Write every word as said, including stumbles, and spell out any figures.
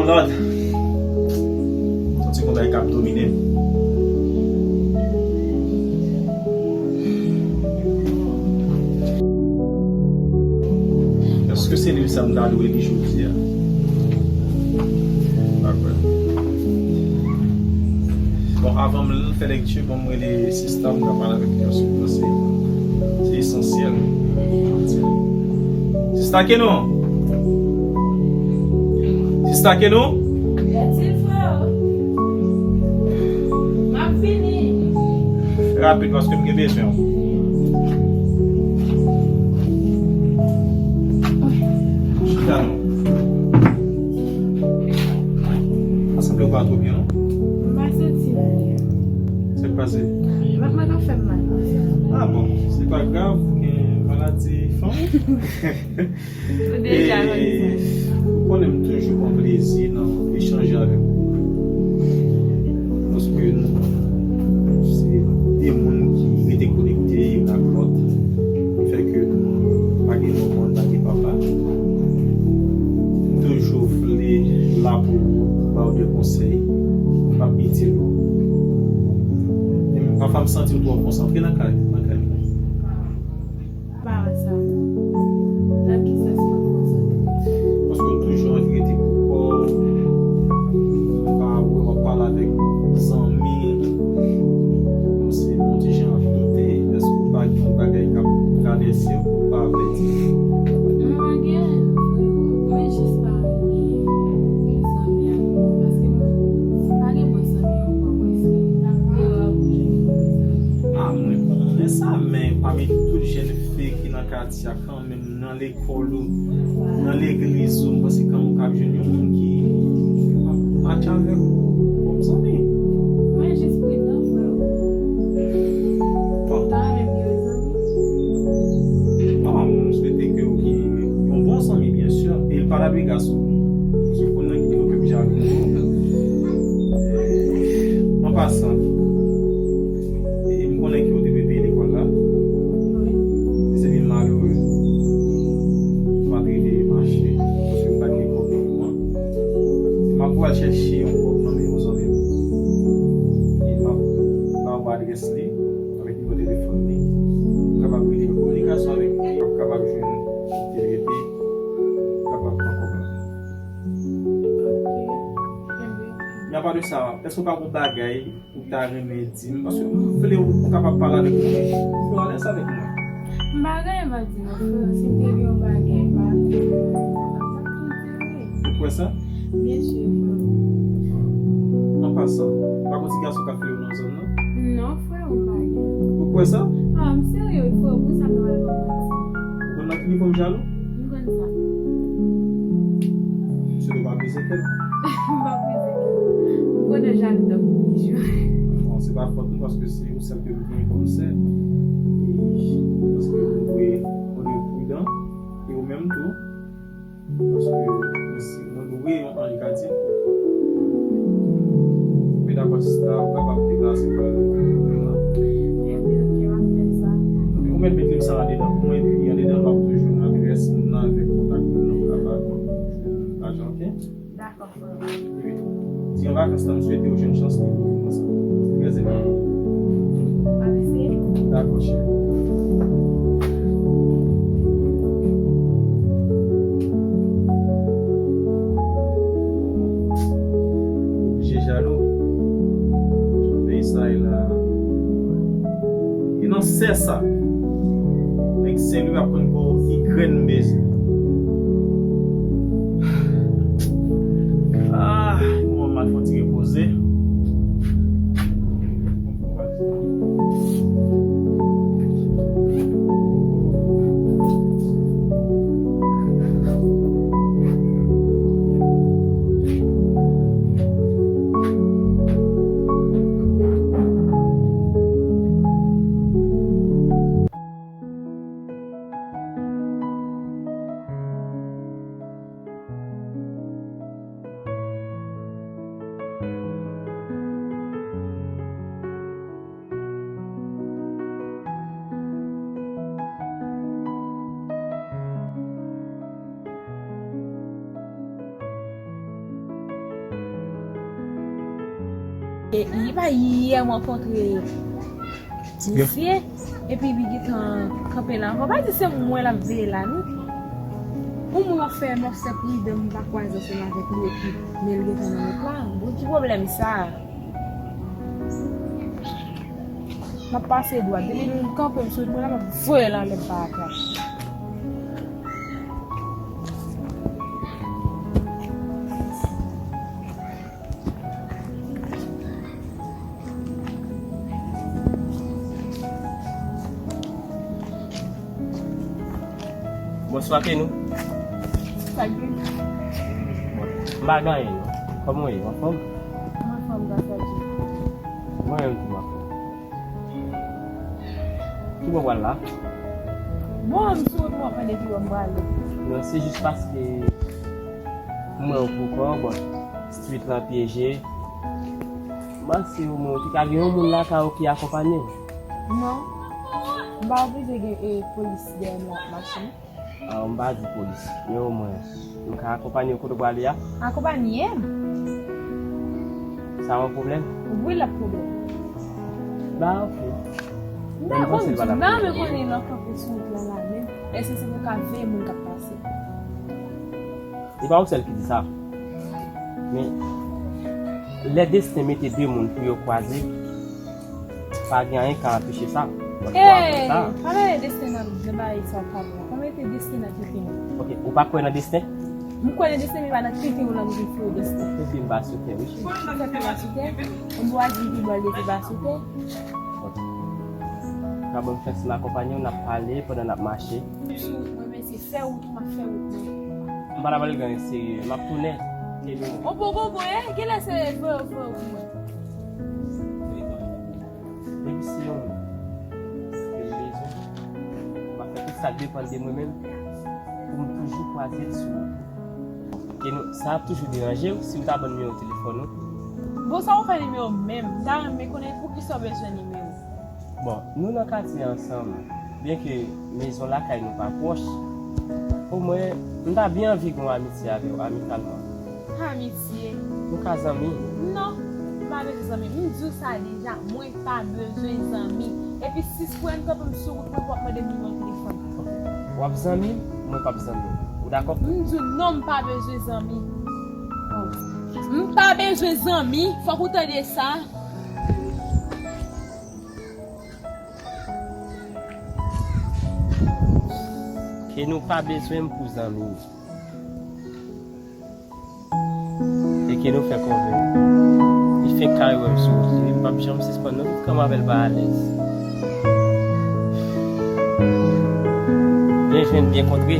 Lòd. Santi konbay k ap domine m. Èske se liv sa m ta dwe li jodi a? Pa kwè. Bon, avan m fè lèkti, bon, m rele sista m, m ka pale avèk li ansuit, paske se esansyèl. Sista Kenon! Sista Kenon! Rapid, paske m gen bezwen w. Chita non. Sa sanble w pa twò byen, non? M pa santi m byen. Sa k pase? Vant mwen ka fè m mal. Ah bon, se pa grav, gen maladi fanm. Ou deja konn sa. Ou konnen m toujou pran plezi nan echanje avèk ou. Paske nou se de moun ki rete konekte youn ak lòt. Ki fè ke nou pa gen manman, pa gen papa. M toujou vle la pou ba w de konsèy, m p ap itil ou. E m, pafwa m santi w twò konsantre nan kay, nan kay mwen. Pa wè sa. Nan ki sans mwen konsantre? Paske w toujou anvi rete pou kò w, m pa wè w ap pale avèk zanmi, kòmsi yon ti jan ap doute, èske w pa gen yon bagay k ap travèse w pou w pa aplodi? Non, pa gen, mwen jis pa renmen zanmi ak moun, paske mwen pa gen bon zanmi ankò, mwen se la pou yo ap jwenn yon bon zanmi. Ah, mwen konnen sa, men pami tout jèn fi ki nan katye a kanmenm, nan lekòl ou, nan legliz ou, m panse kanmenm w ka ap jwenn yon moun ki ap match avèk ou kòm zanmi. Mwen jis pridan, frè. Bon. Ou ta renmen m gen yon zanmi? Bon, m swete ke w gen yon bon zanmi, byen si, e l pa ta dwe gason. Paske w konn nan ki nivo ke m jalou. An pasan, e m konnen ke w te vle peye lekòl la. Wi. E se byen malere. Ou pa t rive mache, paske m pa t gen kòb nan men mwen. E m ap pral chèche yon kòb nan men yon zanmi m. E m ap ba w adrès li, avèk nimewo telefòn li. Ou kapab rele an kominikasyon avèk li, w ap kapab jwenn kote l rete, w kapab pran kòb la. Ok. Ebyen. Men apa de sa, èske w pa gen yon bagay ou ta renmen di m, paske m vle ou kapab pale avèk mwen, ou alèz avèk mwen. M pa gen anyen m ap di non, frè. Si m te gen yon bagay, m pa t ap tou di w li. Ou kwè sa? Byen si, frè. An pasan, pa gon ti gason k ap fè yo nan zòn nan? Non, frè, m pa gen. Ou kwè sa? Ah, m serye, wi, frè, pou sa m ta pral ba w manti. Ou konn nan ki nivo m jalou? M konn sa. Sou do pa brize kè. M pa brize kè. M konnen jalou tankou bijou. Bon, se pa fòt nou, paske se ou sèl ke m genyen kòm sè. E paske nou dwe, nou dwe pridan. E ou menm tou. Paske mwen se, mwen dwe yon anj gadyen. Ou dakò, sista, ou kapab deplase pou mwen. Ebyen, ok, m ap fè sa. Ou mèt met liv sa andedan pou mwen, epi andedan l w ap tou jwenn adrès moun nan avèk kontak moun nan, ou kapab jwenn lajan, ok? Dakò, frè. Wi. Di an vakans la, m swete w jwenn chans li pou ou konsa. Trè enpòtan. M ap eseye. Dakò, cheri. Oblije jalou. Jan peyi sa ye la. E nan sè sa. Nèg Senlwi ap konn ko ki grenn beze. Ah, mwen m al fè yon ti repoze. E, e pa yè m rankontre misye, epi li gentan kanpe la ankò. Pa di se mwen l ap veye la, non. Yon moun w ap fè nòf sèk ridan, m pa kwaze ansanm avèk li, epi men l gentan nan wout la. Bon, ki pwoblèm sa? M ap pase dwat. Depi m kanpe, m sot mwen la, m ap voye l anlè pa atè. Bonswa, Kenou. Sa k gen? Bon, m pa gen anyen, non. Kòman w ye? Anfòm? M anfòm, gras a Dye. Mwen menm tou, m anfòm. Ki bò w pral la? Bon, m sou wout mwen, w ap mande ki bò m prale. Non, se jis paske m wè w poko, bon, street lan pyeje. M panse omwen ou te ka gen yon moun lakay ou ki akonpanye w. Non. M pa oblije gen, e, polis dèyè m la ap mache. Ah, m pa di polis, men omwen, m ka akonpanye w kote w prale a? Akonpanye m? Sa yon pwoblèm? Wi, l ap pwoblèm. Ba, ok. M ta konn, m ta renmen konnen lè w kanpe sou wout la la menm, èske se pou w ka veye moun k ap pase? E pa ou sèl ki di sa. Men, lè desten mete de moun pou yo kwaze, pa gen anyen k ka anpeche sa. Mwen kwè sa. Ey, pa mete desten nan, nan bagay sa w pale la. Pa mete desten nan tenten w. Ok, ou pa kwè nan desten? M kwè nan desten, men pa nan tenten w la m gen fè desten. Tenten ba sou tè, wi. Tenten ba sou tè? Yon bwa di pi bò l te ba sou tè. Ok. Ka ban m chans m akonpanye w, n ap pale pandan n ap mache. Sou wout mwen, men se fè wout ou m ap fè wout mwen. M pa t ap al gen serye, m ap tounen. Kenbe mwen. On bon gongon, e? Genlè se vre, vre, vre. Depi se yon moun ke m bezwen, m ap fè tout sa k depann de mwen menm pou m toujou kwaze l sou wout. E nou, sa ap toujou deranje w si w ta ban m nimewo telefòn ou? Bon, sa w fè nimewo m menm? M ta renmen konnen poukisa w bezwen nimewo. Bon, nou nan katye ansanm, byenke mezon lakay nou pa pwòch, omwen, m ta byen anvi gen yon amitye avè w, amikalman. Amitye? Nou ka zanmi. Non, m pa bezwen zanmi. M di w sa deja, mwen pa bezwen zanmi. Epi si w wè m kanpe m sou wout mwen, w ap mande m nimewo telefòn. W ap zanmi m, mwen p ap zanmi w. Ou dakò? M di w non, m pa bezwen zanmi. M pa bezwen zanmi, fòk ou tande sa. Ke nou pa bezwen m pou zanmi. E ke nou fè konven. Li fenk kare wè m sou wout li, m p ap janm sispann non, tout kòm avè l pa alèz. Byen jwenn, byen kontre.